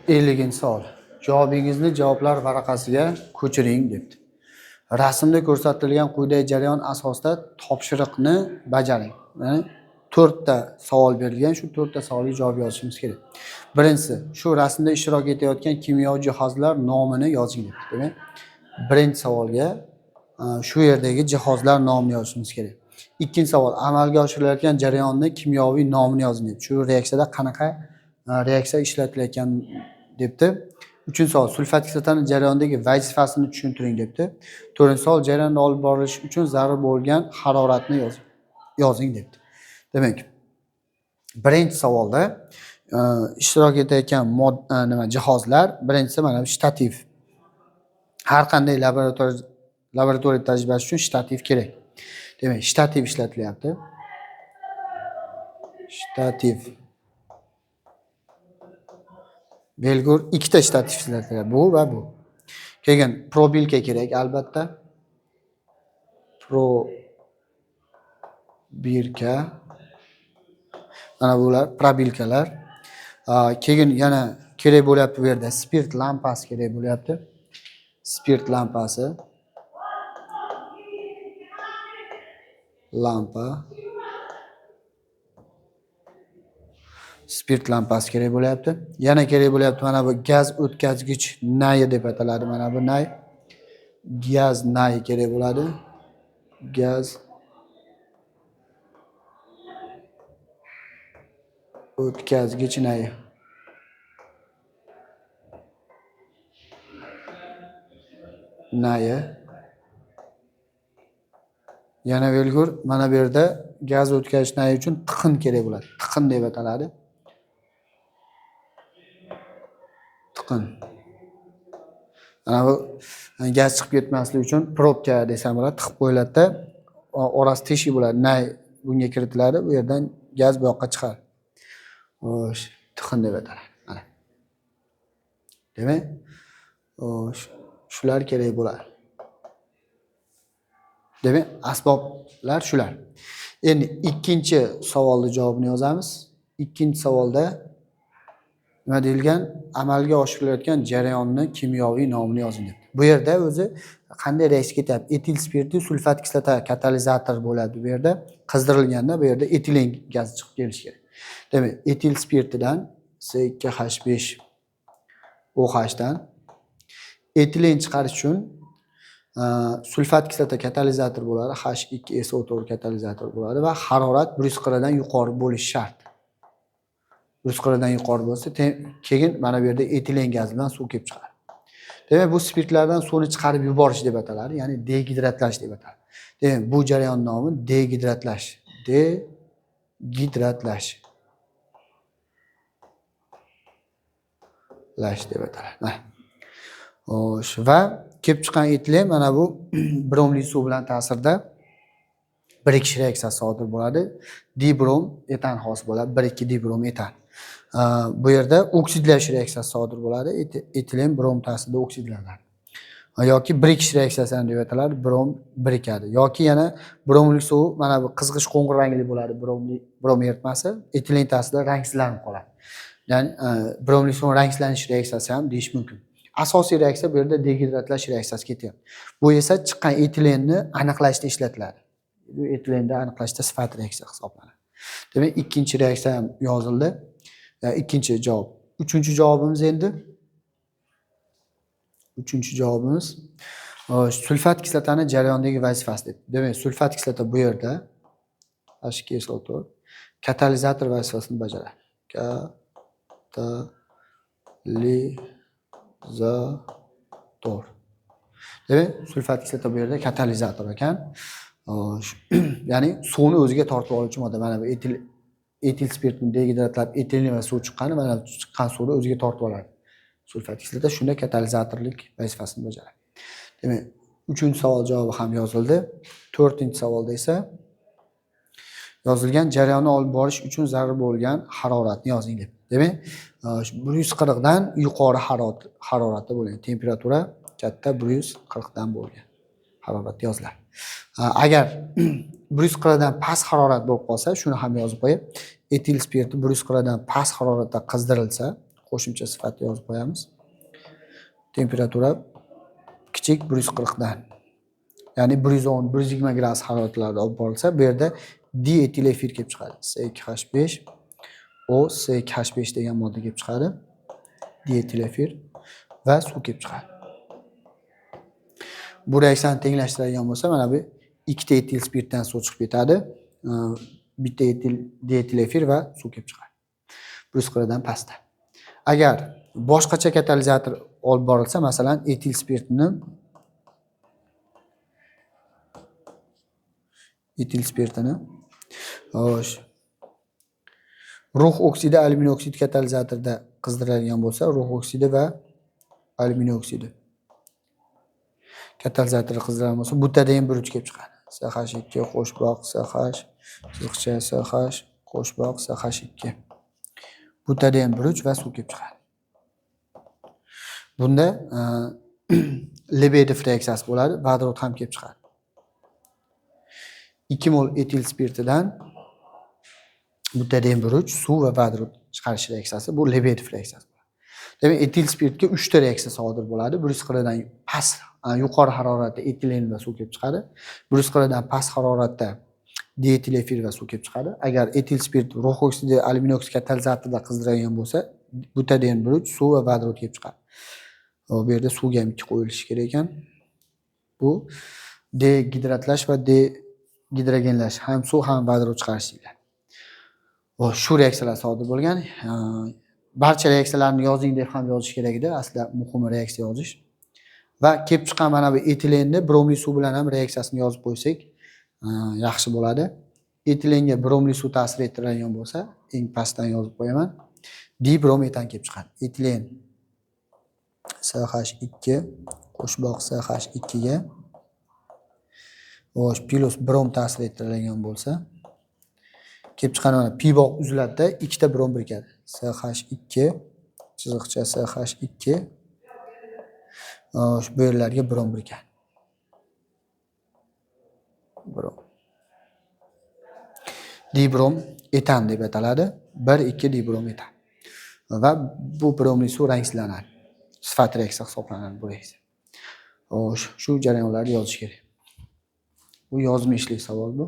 50-savol. Javobingizni javoblar varaqasiga ko'chiring debdi. Rasmda ko'rsatilgan quyidagi jarayon asosida topshiriqni bajaring. Ya'ni 4 ta savol berilgan, shu 4 ta savolga javob yozishimiz kerak. Birinchisi, shu rasmda ishtirok etayotgan kimyoviy jihozlar nomini yozing debdi. Demak, birinchi savolga shu yerdagi jihozlar nomini yozishimiz kerak. Ikkinchi savol, amalga oshirilayotgan jarayonni kimyoviy nomini yozing debdi. Shu reaksiyada qanaqa reaksiya ishlatilayotgan debdi. Uchinchi savol, sulfat kislotani jarayondagi vazifasini tushuntiring debdi. To'rtinchi savol, jarayonni olib borish uchun zarur bo'lgan haroratni yozing debdi. Demak, birinchi savolda ishtirok etayotgan nima jihozlar, birinchisi mana bu shtativ. Har qanday laboratoriya tajribasi uchun shtativ kerak. Demak, shtativ ishlatilyapti. Shtativ. Belgur ikkita shtativ ishlatilyapti. Bu va bu. Keyin probilka kerak albatta. Probirka. Mana bular probilkalar. Keyin yana kerak bo'lyapti bu yerda spirt lampasi kerak bo'lyapti. Spirt lampasi. Lampa. Spirt lampasi kerak bo'lyapti. Yana kerak bo'lyapti mana bu gaz o'tkazgich nayi deb ataladi. Mana bu nay. Gaz nayi kerak bo'ladi. Gaz o'tkazgich nayi. Nayi. Yana belgur mana bu yerda gaz o'tkazish nayi uchun tiqin kerak bo'ladi. Tiqin deb ataladi. Tiqin. Mana bu gaz chiqib ketmasligi uchun probka desam bo'ladi, tiqib qo'yiladida, orasi teshik bo'ladi. Nay bunga kiritiladi, bu yerdan gaz bu yoqqa chiqadi. Xo'sh, tiqin deb ataladi. Mana. Demak, xo'sh, shular kerak bo'ladi. Demak, asboblar shular. Endi ikkinchi savolning javobini yozamiz. Ikkinchi savolda nima deyilgan? Amalga oshirilayotgan jarayonni kimyoviy nomini yozing debdi. Bu yerda o'zi qanday reaksiya ketyapti? Etil spirti sulfat kislota katalizator bo'ladi bu yerda. Qizdirilganda bu yerda etilen gazi chiqib kelishi kerak. Demak, etil spirtidan C2H5OH dan etilen chiqarish uchun sulfat kislota katalizator bo'ladi, H2SO4 katalizator bo'ladi va harorat 140 dan yuqori bo'lishi shart. 140 dan yuqori bo'lsa, keyin mana bu yerda etilen gazi bilan suv kelib chiqadi. Demak, bu spirtlardan suvni chiqarib yuborish deb ataladi, ya'ni degidratlash deb ataladi. Demak, bu jarayon nomi degidratlash. Degidratlash. Lash deb ataladi. Mana. Xo'sh, va kelib chiqqan etilen mana bu bromli suv bilan ta'sirda birikish reaksiyasi sodir bo'ladi. Dibrom etan hosil bo'ladi. 1,2 dibrom etan. Bu yerda oksidlash reaksiyasi sodir bo'ladi. Etilen brom ta'sirida oksidlanadi. Yoki birikish reaksiyasi ham deb ataladi. Brom birikadi. Yoki yana bromli suv mana bu qizg'ish qo'ng'ir rangli bo'ladi. Brom eritmasi etilen ta'sirida rangsizlanib qoladi. Ya'ni bromli suv rangsizlanish reaksiyasi ham deyish mumkin. Asosiy reaksiya bu yerda degidratlash reaksiyasi ketyapti. Bu esa chiqqan etilenni aniqlashda ishlatiladi. Bu etilenni aniqlashda sifat reaksiya hisoblanadi. Demak, ikkinchi reaksiya ham yozildi. Ikkinchi javob. Uchinchi javobimiz endi. Uchinchi javobimiz sulfat kislotani jarayondagi vazifasi deb. Demak, sulfat kislota bu yerda H2SO4 katalizator vazifasini bajaradi. Katalizator. Demak, sulfat kislota bu yerda katalizator ekan. Ya'ni suvni o'ziga tortib oluvchi modda. Mana bu etil spirtni degidratlab etilen va suv chiqqani, mana chiqqan suvni o'ziga tortib oladi. Sulfat kislota shunda katalizatorlik vazifasini bajaradi. Demak, uchinchi savol javobi ham yozildi. To'rtinchi savolda esa yozilgan jarayonni olib borish uchun zarur bo'lgan haroratni yozing deb. Demak, 140 dan yuqori haroratda bo'lgan temperatura katta 140 dan bo'lgan harorat yoziladi. Agar 140 dan past harorat bo'lib qolsa, shuni ham yozib qo'yib, etil spirti 140 dan past haroratda qizdirilsa, Qo'shimcha sifatda yozib qo'yamiz. Temperatura kichik 140 dan. Ya'ni 110, 120 gradus haroratlarda olib borilsa, bu yerda dietil efir kelib chiqadi. C2H5 O C2H5 degan modda kelib chiqadi. Dietil efir va suv kelib chiqadi. Bu reaksiyani tenglashtiradigan bo'lsa, mana bu ikkita etil spirtdan suv chiqib ketadi. Bitta etil dietil efir va suv kelib chiqadi. 140 dan pastda. Agar boshqacha katalizator olib borilsa, masalan, etil spirtini xo'sh, rux oksidi alyuminiy oksid katalizatorda qizdiriladigan bo'lsa, rux oksidi va alyuminiy oksidi katalizatorda qizdirilgan bo'lsa, butadien 1,3 kelib chiqadi. CH2 qo'shboq CH chiziqcha CH qo'shboq CH2. Butadien 1,3 va suv kelib chiqadi. Bunda Lebedev reaksiyasi bo'ladi, vodorod ham kelib chiqadi. 2 mol etil spirtidan butadien 1,3 suv va vodorod chiqarish reaksiyasi, bu Lebedev reaksiyasi bo'ladi. Demak, etil spirtga 3 ta reaksiya sodir bo'ladi. 140 dan past yuqori haroratda etilen va suv kelib chiqadi. 140 dan past haroratda dietil efir va suv kelib chiqadi. Agar etil spirt rux oksidi alyuminiy oksid katalizatorida qizdirilgan bo'lsa, butadien 1,3 suv va vodorod kelib chiqadi. Bu yerda suvga ham 2 qo'yilishi kerak ekan. Bu degidratlash va degidrogenlash, ham suv ham vodorod chiqarish deyiladi. Shu reaksiyalar sodir bo'lgan. Barcha reaksiyalarni yozing deb ham yozish kerak edi. Aslida muhimi reaksiya yozish. Va kelib chiqqan mana bu etilenni bromli suv bilan ham reaksiyasini yozib qo'ysak, yaxshi bo'ladi. Etilenga bromli suv ta'sir ettirilgan bo'lsa, eng pastdan yozib qo'yaman. Dibrometan kelib chiqadi. Etilen CH2 qo'shboq CH2 ga xo'sh, plus brom ta'sir ettirilgan bo'lsa, kelib chiqqan mana pivoq uziladida, ikkita brom birikadi. CH2 chiziqcha CH2 xo'sh, bu yerlarga brom birikadi. Brom. Dibrom etan deb ataladi. 1,2 dibrom etan. Va bu bromli suv rangsizlanadi. Sifat reaksiya hisoblanadi bu reaksiya. Xo'sh, shu jarayonlarni yozish kerak. Bu yozma ishli savol bu.